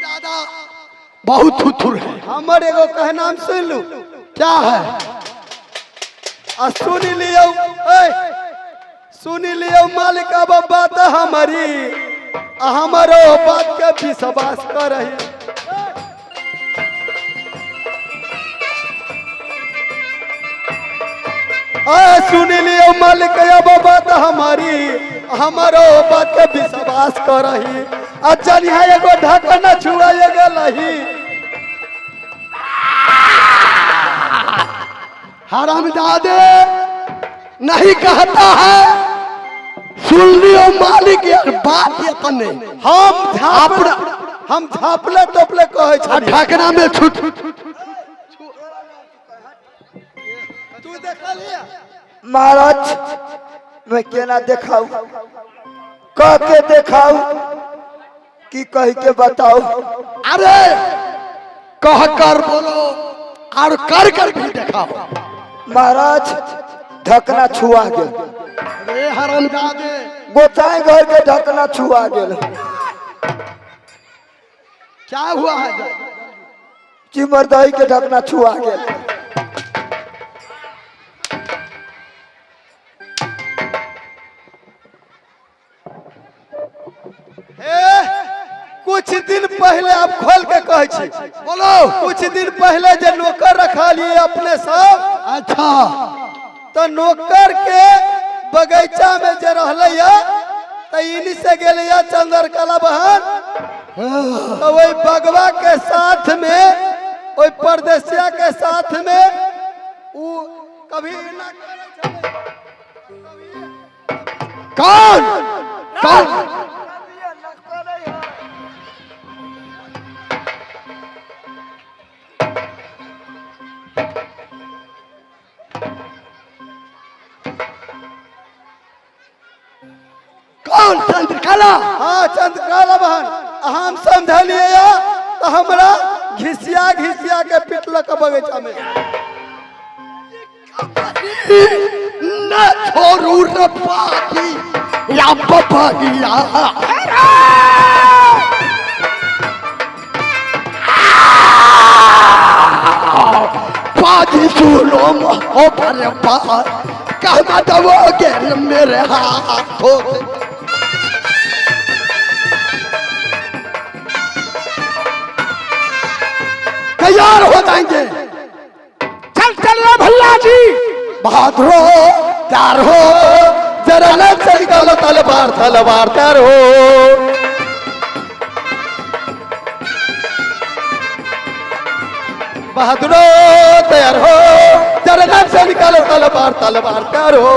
हरामजादा बहुत थुथुर है। हमर एगो कहनाम सुन लू। क्या है? आ सुन लियौ, ए सुन लियौ मालिक, अब बात हमारी, आ हमारो बात के विश्वास करही। आ सुन लियौ मालिक, अब बात हमारी, हमारो बात के विश्वास करही। आ जनिहा एगो ढकना छुआ गेलही। हरामजादे नहीं कहता है। सुन लियो मालिक, यार बात ये तने हम झाप हम झापले टोपले कहै आ छली। ढकना में छुट तू देखलिया? महाराज, मैं केना देखाऊ, कह के देखाऊ कि कह के बताऊ? अरे कह कर बोलो और कर कर भी दिखाओ। महाराज, ढकना छुआ गेल। अरे हरामजादे, गोसाई घर के ढकना छुआ गेल। क्या हुआ है? चिमर दही के ढकना छुआ गेल। ए, कुछ दिन पहले आप खोल के कहै छी। बोलो। कुछ दिन पहले जे नौकर रखलिए अपने सब। अच्छा। तो नौकर के बगीचा में जे रहले या, तो इन्हीं से गेले या चंद्रकला बहन, तो वही बगवा के साथ में, ओहि परदेसिया के साथ में उ कभी ना करै छलै। कौन कौन? कौन चंद्रकला? हाँ, चंद्रकला बहन। हम समझलिए या तो हमरा घिसिया घिसिया के पिटलक बगीचा में। न छोड़ू रे पागी या बबगिया, पाजी सुनो मोह पर पार कहना दवोगे मेरे हाथों से। तैयार हो जाएंगे। चल चल रे भैया जी। बहादुर हो, तैयार हो, जरा न चल गलो तलवार तलवार तैयार हो। बहादुरो तैयार हो, जरा न से निकालो तलवार तलवार तैयार हो।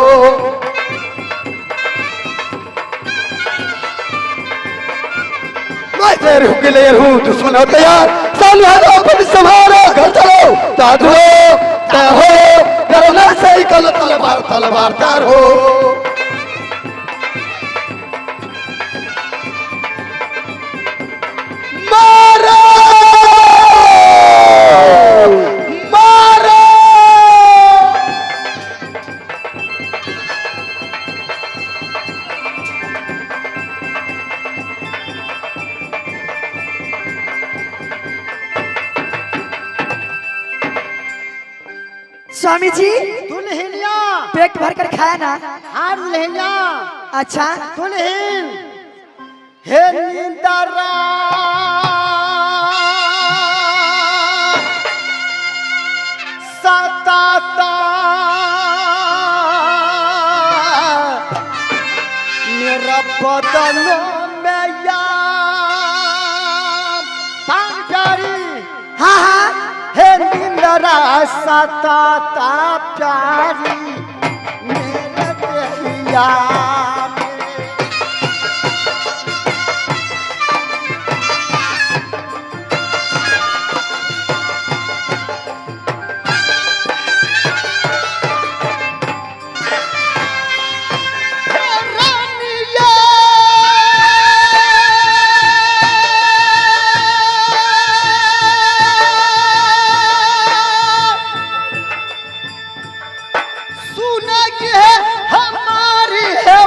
मैं तैयार हूँ क्लियर हूँ, दुश्मन हो तैयार, सामने हटो अपन संभालो घर चलो। बहादुरो तैयार हो, जरा न से निकालो तलवार तलवार तैयार हो। मारो मारो। स्वामी जी, दुल्हनिया, पेट भर कर खाया ना? हाँ दुल्हनिया। अच्छा। दुल्हन हे निंदरा सताता मेरा बदन में या पान प्यारी। हाँ हाँ। हे निंदरा सताता प्यारी मेरे देहिया में। रानिया सुना कि है हमारी है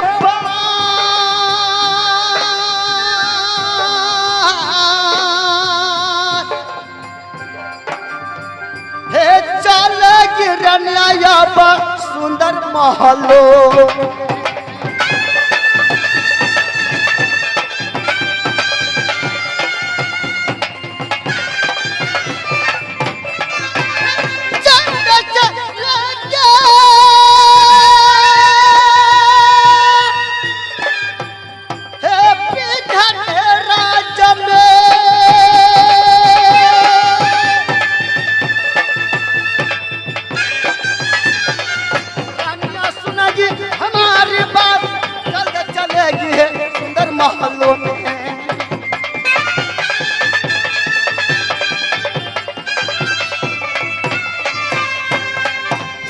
महलों में। चंद चलेंगे हे बिघन राज में। रानियां सुनेगी हमारी बात, जल्द चलेगी है सुंदर महलों में।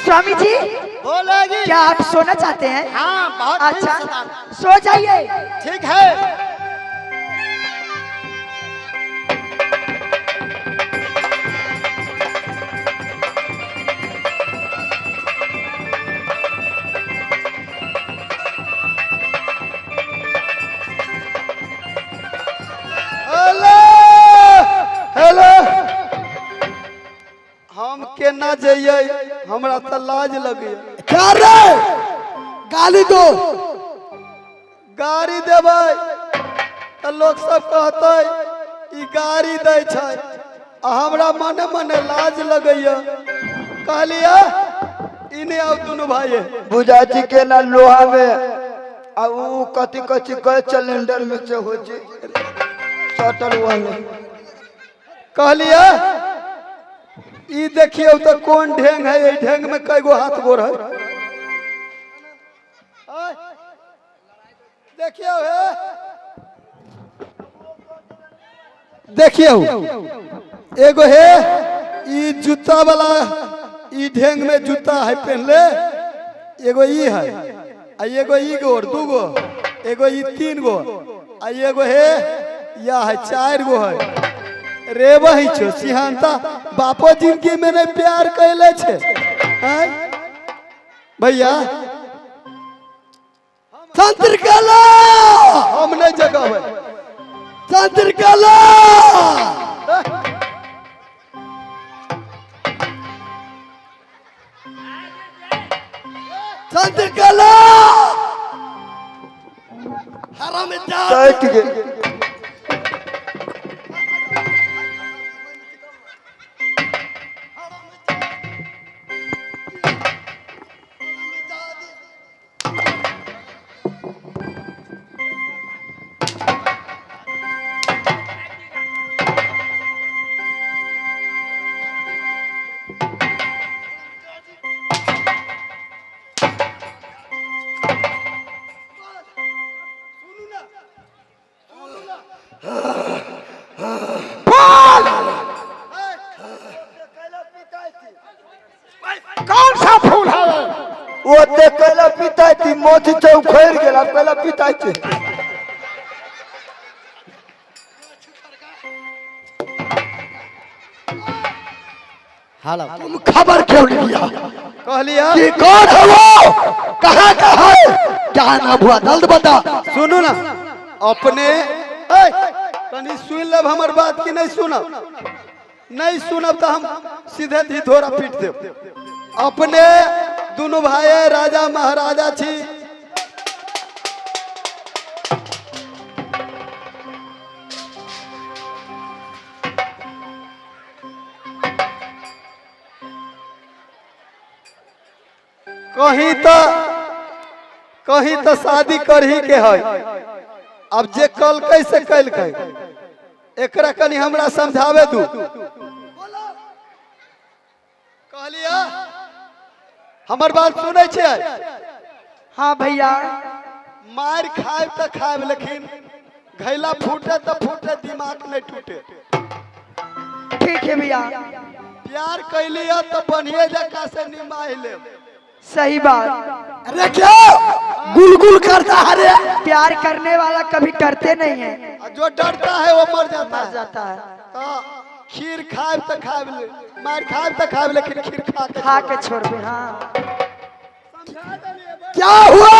स्वामी जी बोलेगी। क्या आप सोना चाहते हैं? हाँ बहुत नींद अच्छा सताता। सो जाइए। ठीक है। हेलो हेलो, हम केना जइयै, हमरा तऽ लाज लगैया। क्या रे गाली दो। गाड़ी देबै तऽ लोक सब कहतै ई गाड़ी दै छै, आ हमरा मने मने लाज लगैया। कहलियै ई नहि आउ दुनू भाई। बुझाची के ना लोहा में आ ऊ कथी कथी गैस सिलेंडर में से हो छै सटल वाले। कहलियै ई देखियौ तऽ कोन ढेंग है, एहि ढेंग में कई गो हाथ गोर है। आय, देखियौ हे, देखियौ एगो हे ई जूता वाला, ई ढेंग में जूता है पहनले, एगो ई है आ एगो ई गोर दू गो, एगो ई तीन गो आ एगो हे या है चार गो है। रे वही छो सिहानता बापो जिंदगी में नहीं प्यार कैले छे। आय भैया चंद्रकला हम नहीं जगावे। चंद्रकला चंद्रकला हराम सटि गेल। कौन सा फूल है? ओते कैला पिताई थी मोछ से उखड़ गेल, आब कैला पिताई थी। तुम खबर क्यों नहीं दिया कहलियै कि कौन है वो, कहाँ का है, क्या नाम हुआ, जल्द बता। सुनू ना अपने ऐ, कनी सुन लेब हमर बात कि नहीं सुनब? नहीं सुनब तो हम सीधे धिधोरा पीट देब। अपने दुनू भाई राजा महाराजा छी, कहीं तो शादी करही के है। अब जे कलकै से कलकै, एकरा कनी हमरा समझावे दू। कहलियै हमर बात सुनै छियै? हाँ भैया। मार खायब तऽ खायब, लेकिन घैला फूटे तऽ फूटे, दिमाग नहीं टूटे। ठीक है भैया। प्यार कैलियै तऽ बढ़िए जकाँ से निमाहि लेब। सही बात। अरे क्या गुलगुल करता है रे? प्यार करने वाला कभी डरते नहीं है, आ जो डरता है वो मर जाता मर है। जाता है। तो खीर खायब तऽ खायब, मार खायब तऽ खायब, लेकिन खीर खा के खा के छोड़ दे। हाँ क्या हुआ,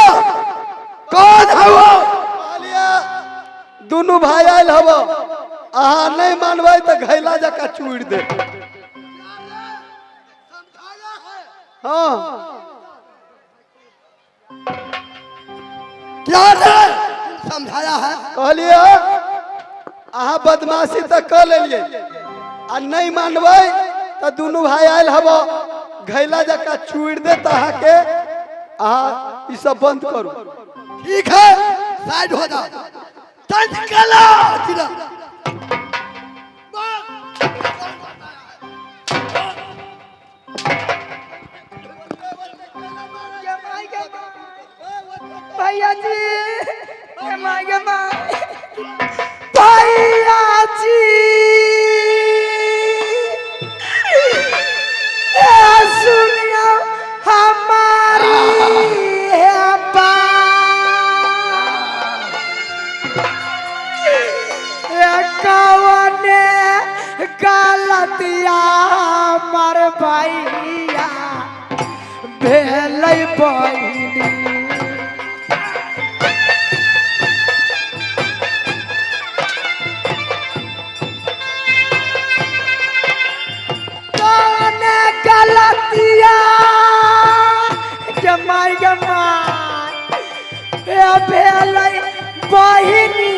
कौन है वो? कहलियै दुनू भाई आयल हब, अहाँ नहीं मानबै तऽ घैला जकाँ चूड़ि देब। हाँ क्या रे समझाया है? कहलिए अहाँ बदमाशी तऽ कऽ लेलियै आ नहि मानबै तऽ दुनू भाई आयल हब घैला जकाँ चूड़ि देत अहाँके। अहाँ ई सब बंद करू। ठीक है, साइड हो जाओ। चंद्रकला जिला। भैया जी, गे माय, गे माय, भैया जी, ए सुनियो हमारी है बात। ए कवने गलतिया मर भैया भेलै बहिनी। कौने गलतिया गे माय, गे माय, ए भेलै बहिनी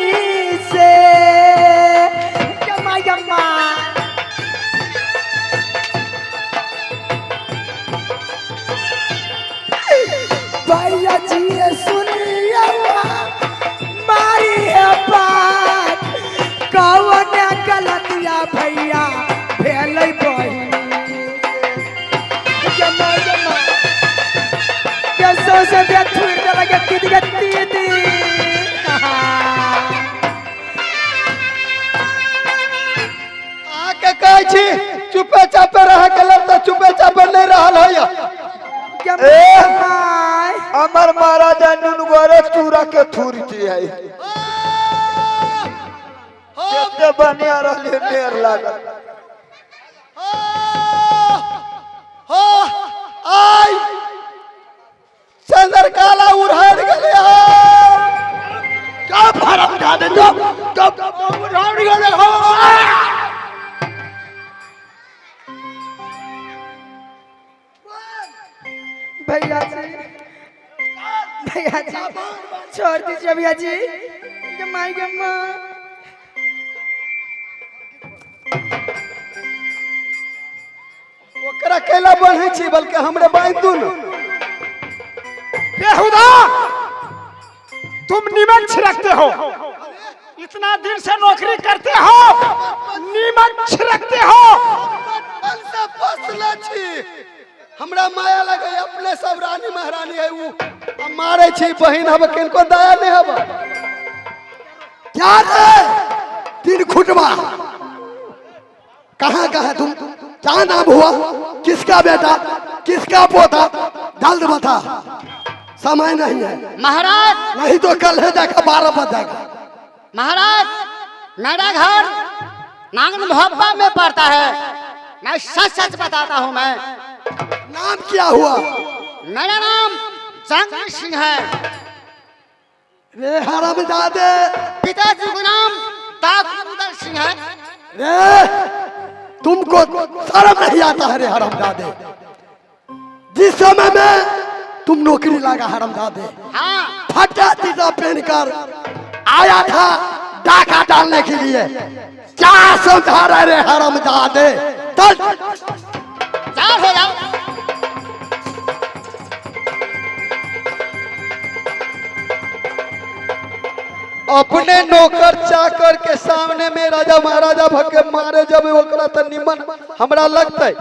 से, गे माय, गे माय। भैया जी सुनिया मारी है बात, कौन गलतिया भैया भेलै बहिनी। गे माय, गे माय, के सौ से दे थुर देलक दीदी, के दीदी। अहाँके कहै छी चुपे चापे रहै के लेल तऽ चुपे चापे नहि रहल होइया। गे ए! माय, हमर महाराजा नुनगरे चूड़ा के थूर है, कते बढ़िया रहलियै, ढेर लागल। हो आइ चंद्रकाला उड़ाड़ गेलै हौ। चुप हरामजादे, चुप चुप। उड़ाड़ गेलै हौ। भैया जी, भैया जी, छोड़ दीजिए भैया जी। गे माय, गे माँ। ओकरा कैला बढ़ै छी, बल्कि हमरे बांधि दू ने। बेहुदा, तुम नीमक छिड़कते हो, इतना दिन से नौकरी करते हो, नीमक छिड़कते हो। बचपन से पोसले छी, हमरा माया लगे, अपने सब रानी महारानी है उ आ मारे छी बहिन हब, किनको दया नहीं हब। क्या रे तीन खुटवा, कहाँ का है तुम? क्या नाम हुआ? किसका बेटा, किसका पोता? जल्द बता, समय नहीं है। महाराज, नहीं तो कल है जाकर 12 बज जाएगा। महाराज, मेरा घर नागन मोहब्बा में पड़ता है, मैं सच सच बताता हूँ। मैं नाम क्या हुआ? मेरा नाम जंग सिंह है। रे हरामजादे, पिताजी का नाम ताकुदर सिंह है। रे तुमको शर्म नहीं आता है रे हरामजादे? जिस समय में तुम नौकरी लगा हरामजादे, हाँ, फटा तीजा पहनकर आया था डाका डालने के लिए, क्या समझा रहे रे हरामजादे? चल चार हो जाओ। अपने नौकर चाकर के सामने में राजा महाराजा भके मारे जब ओकरा त निमन हमरा लगतै।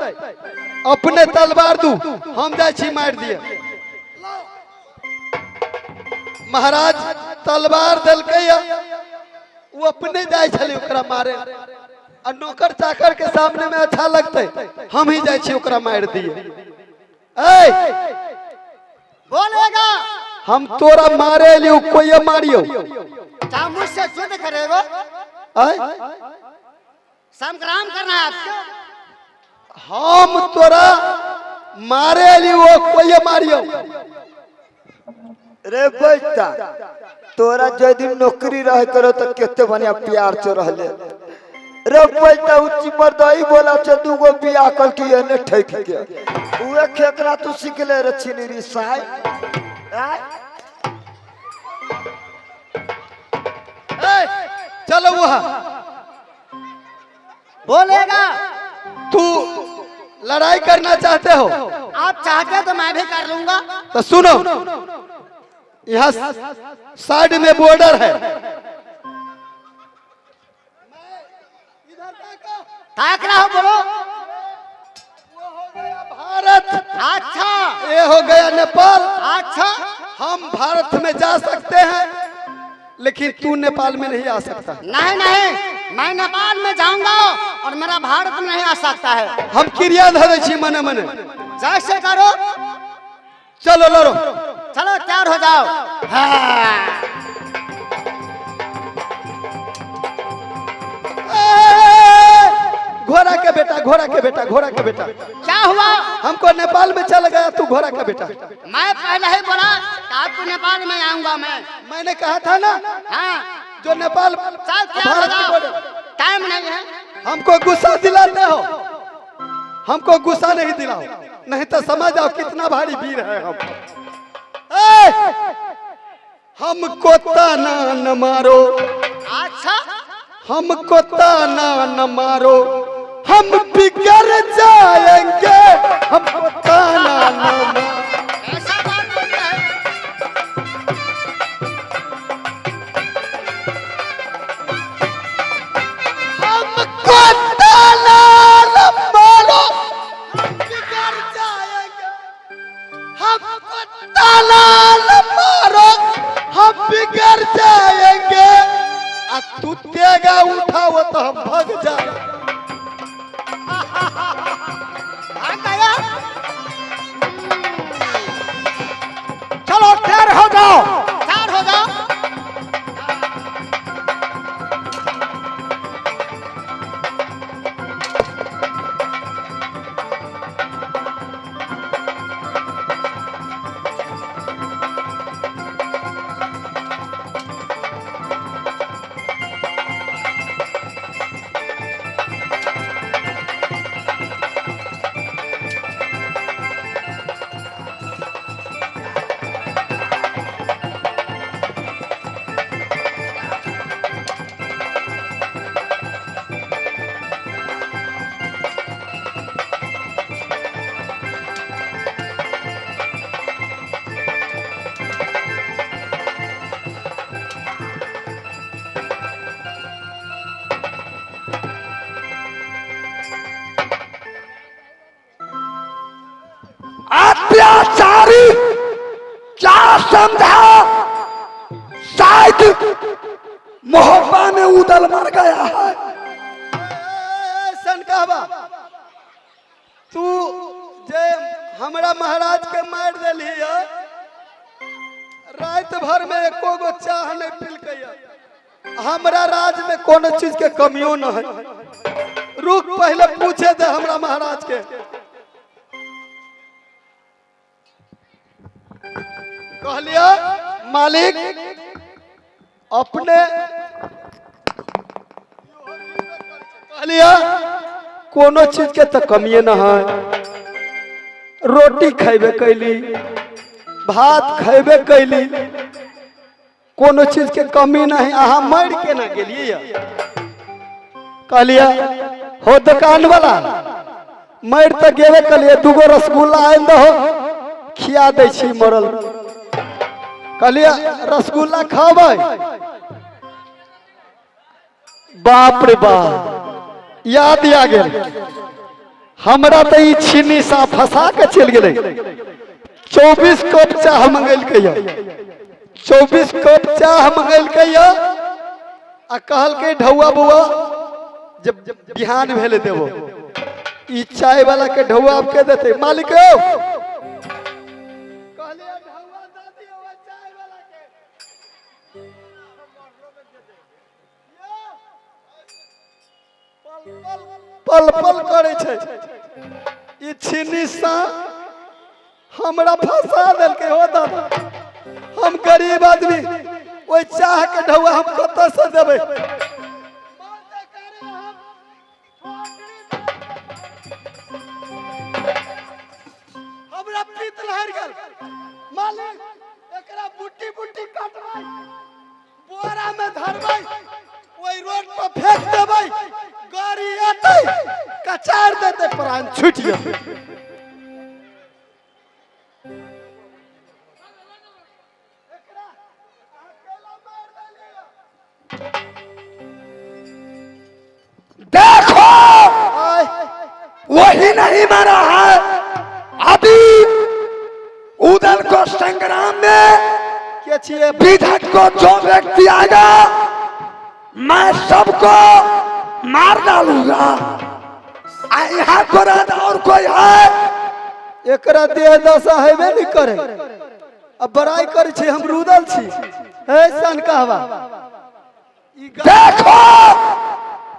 अपने तलवार दू, हम जाइ छी मारि दिए। महाराज तलवार देलकै या, वो अपने जाइ छलै ओकरा मारे आ नौकर चाकर के सामने में अच्छा लगतै, हम ही जाइ छी ओकरा मारि दिए। ऐ बोलेगा, हम तोरा मारे एलियो, कोई मारियो? क्या मुझसे युद्ध करेगो? ऐ संग्राम करना है आपको? हम तोरा मारे एलियो, कोई मारियो? रे बैठा, तोरा जे दिन नौकरी रहे करो तो कते बढ़िया प्यार चो रहले रे बैठा। उ चिमर दही बोला छे दूगो बियाह कल की एने ठेक के उहे खेकरा तू सीख ले रे छिनीरी साई। आय? चलो वहाँ बोलेगा। तू लड़ाई करना चाहते हो? आप चाहते तो मैं भी कर लूंगा। तो सुनो, यहाँ साइड में बॉर्डर है। ताक रहा हो बोलो। वो हो गया भारत। अच्छा। ये हो गया नेपाल। अच्छा। हम भारत में जा सकते हैं लेकिन तू नेपाल में नहीं आ सकता। नहीं नहीं, मैं नेपाल में जाऊंगा और मेरा भारत में नहीं आ सकता है। हम क्रिया धरे छी मने मने। जैसे करो। चलो लड़ो। चलो तैयार हो जाओ। हाँ। घोड़ा के बेटा, घोड़ा के बेटा, घोड़ा के बेटा। क्या हुआ? हमको नेपाल में चल गया तू घोड़ा का बेटा। मैं पहले ही बोला आपको नेपाल में आऊंगा मैं। मैंने कहा था ना। हाँ। जो नेपाल भारत की बॉर्डर। टाइम नहीं है। हमको गुस्सा दिलाते हो, हमको गुस्सा नहीं दिलाओ, नहीं तो समझ आओ कितना भारी वीर है हम। हमको ताना न मारो। अच्छा। हमको ताना न मारो, हम बिगड़ जाएंगे। हमको ताना न मारो। ऐसा बात होता है। हमको ताना न मारो, हम बिगड़ जाएंगे। हमको ताना न मारो, हम बिगड़ जाएंगे। आ तू तेगा उठाओ तो हम भाग जाए। चलो तैयार हो जाओ, तैयार हो जाओ। अत्याचारी क्या समझा, शायद मोहब्बा में उदल मर गया है। सनकाबा तू जे हमरा महाराज के मार दिली, रात भर में एको गो चाह नहीं पिलकै। हमरा राज में कोनो चीज के कमियों न है। रुक पहले पूछे दे हमरा महाराज के। कहलिया मालिक अपने, कहलिया कोनो चीज के तो कमिए न है। रोटी खेबे कैली, भात खेबे कैली, कोनो चीज के कमी नहीं। अहाँ मर के ना गेलिए। कहलिया हो दुकान वाला मर तो गेबे कलिए, दूगो रसगुल्ला आनि दहो खिया दै छी मरल। कहलिए रसगुल्ला खाबै? बाप रे बाप, याद आ गेल हमरा तो ई छीनी सा फंसा के चलि गेलै। 24 कप चाह मंगेलकै, 24 कप चाह मंगेलकै आ कहलकै ढौआ बौआ जब बिहान भेले देबो। ई चाय वाला के ढौआ आब के देतै मालिक? पल पल करे छै ई छीनी सा हमरा फंसा देलकै। हो दादा, हम गरीब आदमी, ओहि चाह के ढौआ हम कतऽ से देबै? हमरा पीत लहर गेल मालिक, एकरा बुट्टी बुट्टी काटबै, बोरा में धरबै, ओहि रोड प्राण छूट जेतै। देखो, आय, वही नहीं मरा है। अभी उदल को संग्राम में के छियै? विधक को जो व्यक्ति आएगा, मैं सबको मार डालूंगा। आ यहाँ को रात और कोई है? एकरा देह दशा हेबे नहीं करे, अब बड़ाई करे छी हम रुदल छी। हे सन कहवा देखो।